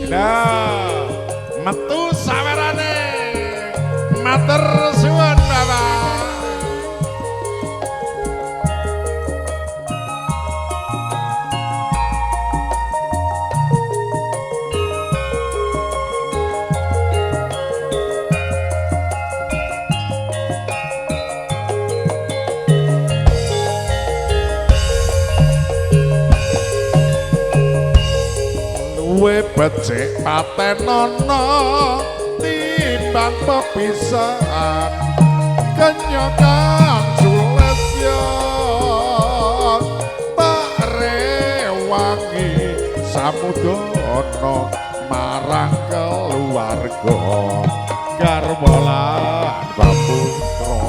Nah, metu sawerane. Matur suwun Bapak. Luwe becik patenono timbang pepisahan kenya kang sulesya tak rewangi samudana marang keluarga garwa lan putra.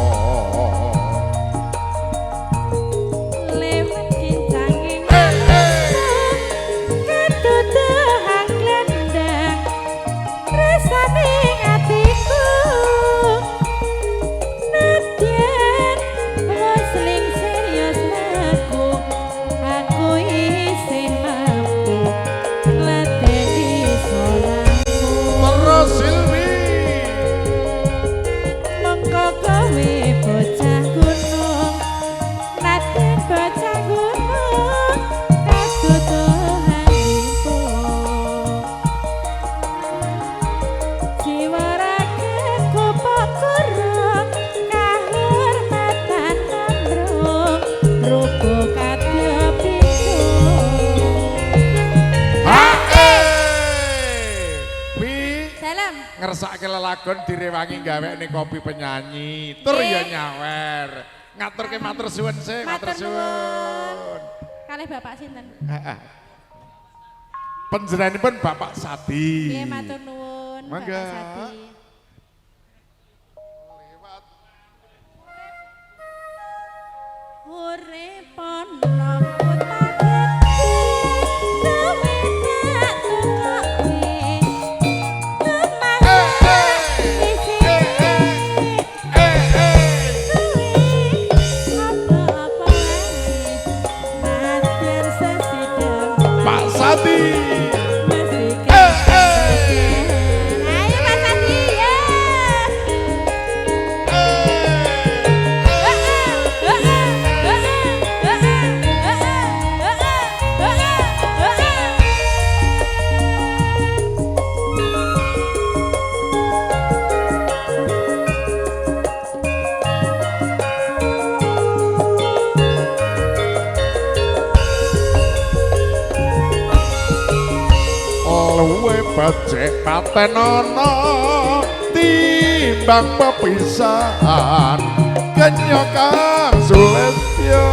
Lewat kincanging keduduhan glendang rasane atiku nadyan wis serius aku aku isih mampu ngladeni salahmu. Terus Silvi. Mongko kowe bocah gunung nadyan bocah gunung kaduduhan limpung jiwa ragaku kurung kahormatan namrung rupa kadya pitung. Hae. Pi Salam. Ngersake lelagon direwangi gawekne kopi penyanyi tur ya nyawer. Ngaturke matur suwun sik, matur Matur nuwun. suwun. Kalih Bapak sinten? Heeh. Panjenenganipun Bapak Sadi. Nggih matur nuwun Mangga. Bapak Sadi. Lewat. Urip ana kutha gedhe kowe tak tukoke Eh, eh. isine Eh, eh. kuwi apa-apa wae nadyan sesidhem Pak Sadi. mesti Eh, eh. Ayo Pak Sadi ya. Luwe becik patenono timbang pepisahan kenya kang sulestya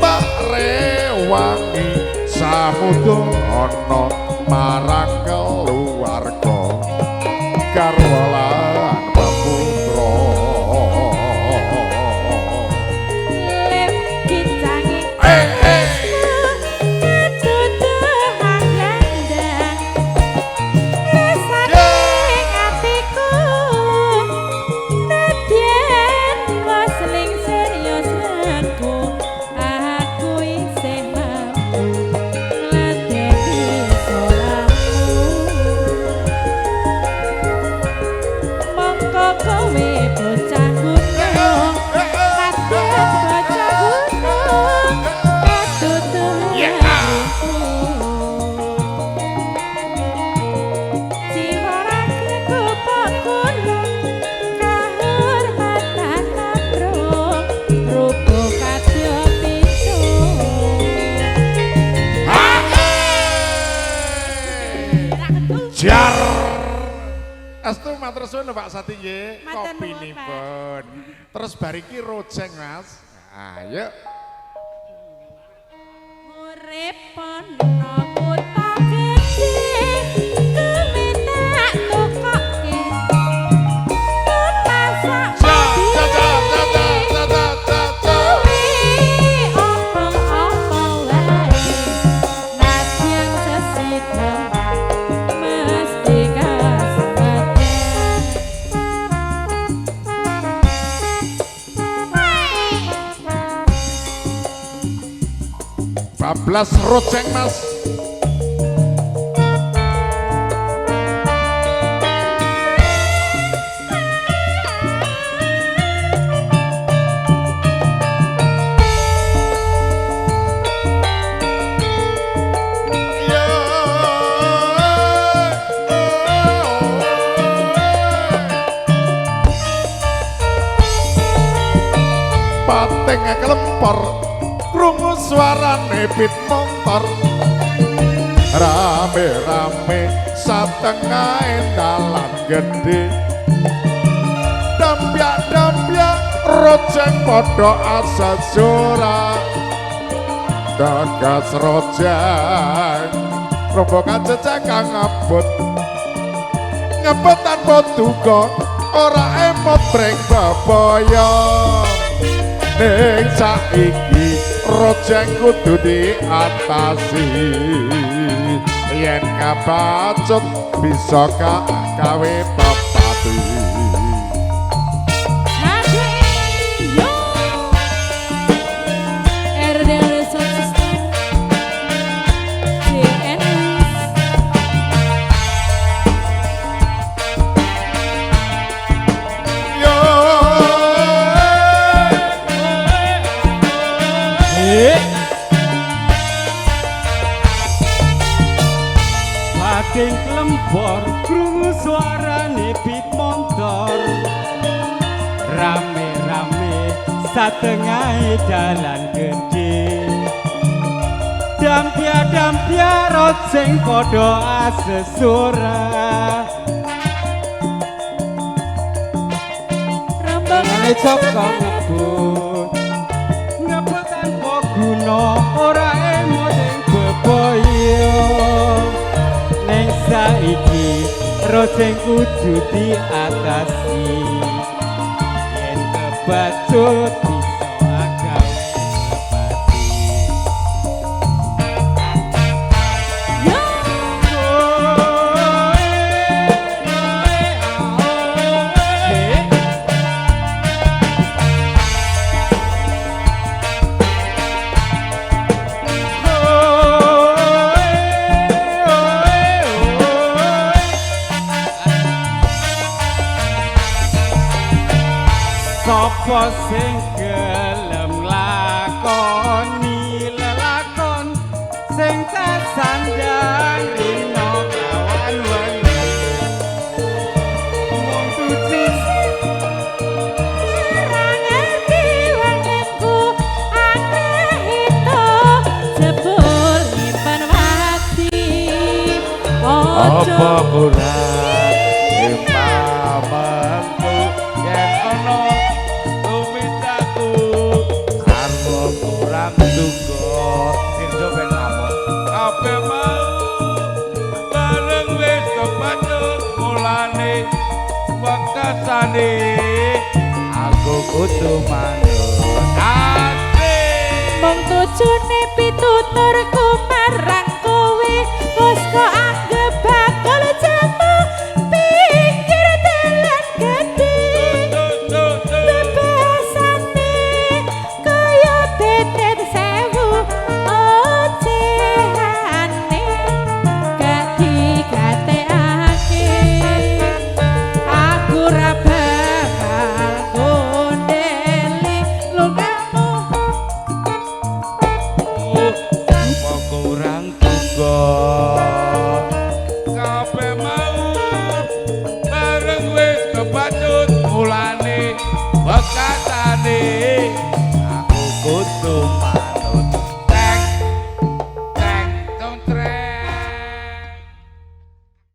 tak rewangi samudana marang keluarga garwa lan putra. Lem kincange Eh, eh. keduduhan gandang rasane atiku nadyan wasling serius aku aku isih mampu ngladeni salahmu. Mongko kowe bocah gunung nadyan bocah gunung keduduhan jiwa ragaku kurung kahormatan namrung rupa kadya pitung. Jar. Estu matur suwun lho Pak Sati nggih, Matur nuwun, kopinipun. Terus bar iki rojeng Mas. Ayo. Urip ana kutha gedhe kowe tak tukoke pun masak Ja ja ja ja ja ja ja ja. Kuwi apa-apa wae nadyan sesidhem mesti kasemeten. Bablas rojeng Mas. Pating kelempor krungu suarane pit montor rame-rame satengahe dalan gedhe dampyak-dampyak rojeng padha asasura tegas rojeng rombongan cecek kang ngebut ngebut tanpa duga ora emot breng bebaya. Ning saiki rojeng kudu diatasi yen kabacut bisa gawe pepati. Pating klempor krungu suarane pit montor rame-rame satengahe dalan gedhe dampia-dampia rojeng padha asesura rombongane Joko ngebut ngebut tanpa guna ora emot ing bebaya. Ning saiki rojeng kudu diatasi yen kebacut bisa agawe pepati. Sapa sing gelem lakoni lelakon sing sasandang rina kawan wengi mung tuju ora ngerti wengku akeh itu jebul nyimpen wati apa kurang imamentu yen ana tumindaku sarwa kurang duga Dirjo ben ngamuk kabeh mau bareng wis kebacut mulane wekasane aku kudu manut asik mung tujune pituturku marang kowe wis kok anggep bakal jamu pinggir dalan gedhe bebasane kaya tetet sewu ocehane gak digatekake aku ra bakal gondeli lungamu apa kurang duga kabeh mau bareng wis kebacut mulane wekasane.